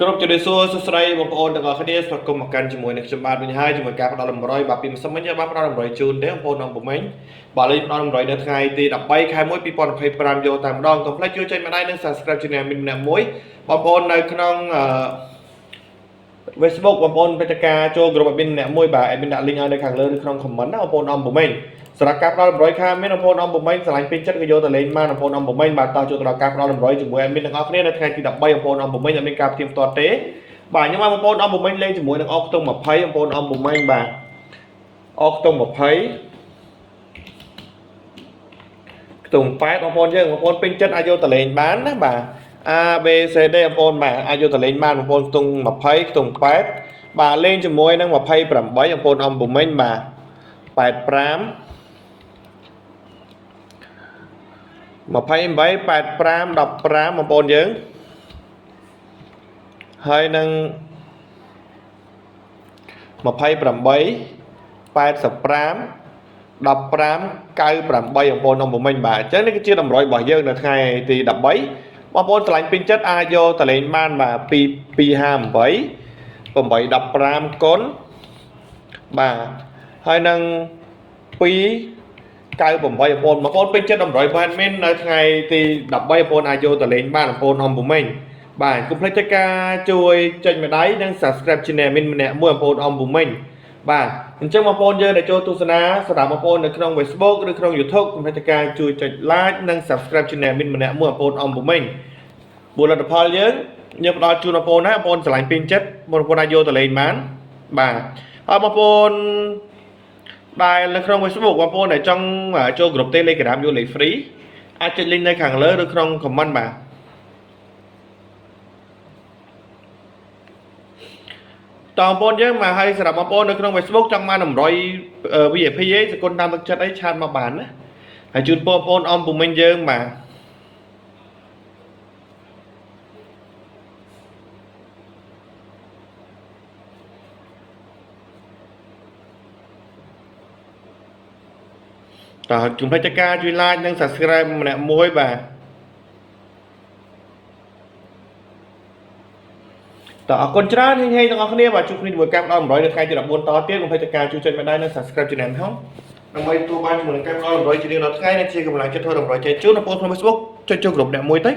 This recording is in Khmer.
គ្រប់ជម្រាបសួរសួស្តីបងប្អូនទាំងអស់គ្នាស្វាគមន៍មកកាន់ជាមួយនឹងខ្ញុំបាទវិញហើយជាមួយការផ្ដល់តម្រុយបាទពីម្សិលមិញយើងបានផ្ដល់តម្រុយជូនទេបងប្អូនអំពមិញបាទលេខផ្ដល់តម្រុយនៅថ្ងៃទី13ខែ1 2025យកតែម្ដងកុំភ្លេចជួយចុចម្ដាយនិង Subscribe Channel មានម្នាក់មួយបងប្អូននៅក្នុងអឺ Facebook បងប្អូនព្រឹត្តិការណ៍ចូលក្រុម admin ម្នាក់មួយបាទ admin ដាក់ link ឲ្យនៅខាងលើឬក្នុង comment ណាបងប្អូនអំពមិញសម្រាប់ការផ្ដល់តម្រុយខាមានបងប្អូនអំពមិញស្រឡាញ់ពេញចិត្តក៏យកទៅលេងបានបងប្អូនអំពមិញបាទតោះចូលទៅដល់ការផ្ដល់តម្រុយជាមួយ admin ទាំងអស់គ្នានៅថ្ងៃទី13បងប្អូនអំពមិញអត់មានការផ្ទៀងផ្ទាត់ទេបាទខ្ញុំឲ្យបងប្អូនអំពមិញលេងជាមួយនឹងអុកខ្ទង់20បងប្អូនអំពមិញបាទអុកខ្ទង់20ខ្ទង់8បងប្អូនយើងបងប្អូនពេញចិត្តអាចយកទៅលេងបានណាបាទ A B C D បងប្អូនបាទអាចយកទៅលេងបានបងប្អូនខ្ទង់20ខ្ទង់8បាទលេងជាមួយនឹង28បងប្អូនអំពមិញបាទ85 28 85 15បងប្អូនយើងហើយនឹង28 85 15 98បងប្អូនអំពមិញបាទអញ្ចឹងនេះគឺជាតម្រុយរបស់យើងនៅថ្ងៃទី13បងប្អូនឆ្លាញ់ពេញចិត្តអាចយកតលេងបានបាទ2 258 8 15កុនបាទហើយនឹង2 98បងប្អូនបងប្អូនពេញចិត្តតម្រុយបានមាននៅថ្ងៃទី13បងប្អូនអាចយកទៅលេងបានបងប្អូនអំពមិញបាទកុំភ្លេចធ្វើការជួយចុចម្ដាយនិង Subscribe Channel មានម្នាក់មួយបងប្អូនអំពមិញបាទអញ្ចឹងបងប្អូនយើងដែលចូលទស្សនាសម្រាប់បងប្អូននៅក្នុង Facebook ឬក្នុង YouTube កុំភ្លេចធ្វើការជួយចុច Like និង Subscribe Channel មានម្នាក់មួយបងប្អូនអំពមិញព្រោះលទ្ធផលយើងយើងផ្ដល់ជូនបងប្អូនណាបងប្អូនស្រឡាញ់ពេញចិត្តបងប្អូនអាចយកទៅលេងបានបាទហើយបងប្អូនដែលនៅក្នុង Facebook បងប្អូនដែលចង់ចូលក្រុម Telegram យកលេខ free អាចចុច link នៅខាងលើឬក្នុង comment បាទតើបងប្អូនយើងមកឲ្យសម្រាប់បងប្អូននៅក្នុង Facebook ចង់បានតម្រុយ VIP អីសគុណតាមទឹកចិត្តអីឆាតមកបានណាហើយជូនបងប្អូនអំពុមិញយើងបាទតើជុំភ្លេចការជួយ like និង Subscribe ម្នាក់មួយបាទតើអរគុណច្រើនហេងហេងទាំងអស់គ្នាបាទជួបគ្នាជាមួយការផ្ដល់តម្រុយនៅថ្ងៃទី14តទៀតកុំភ្លេចការជួយចុចម្ដាយនិង Subscribe Channel ផងដើម្បីទទួលបានជាមួយនឹងការផ្ដល់តម្រុយជារៀងរាល់ថ្ងៃនិងជាកម្លាំងចិត្តធ្វើតម្រុយចែកជូនដល់បងប្អូនក្នុង Facebook ចុចចូលក្រុមអ្នកមួយទៅ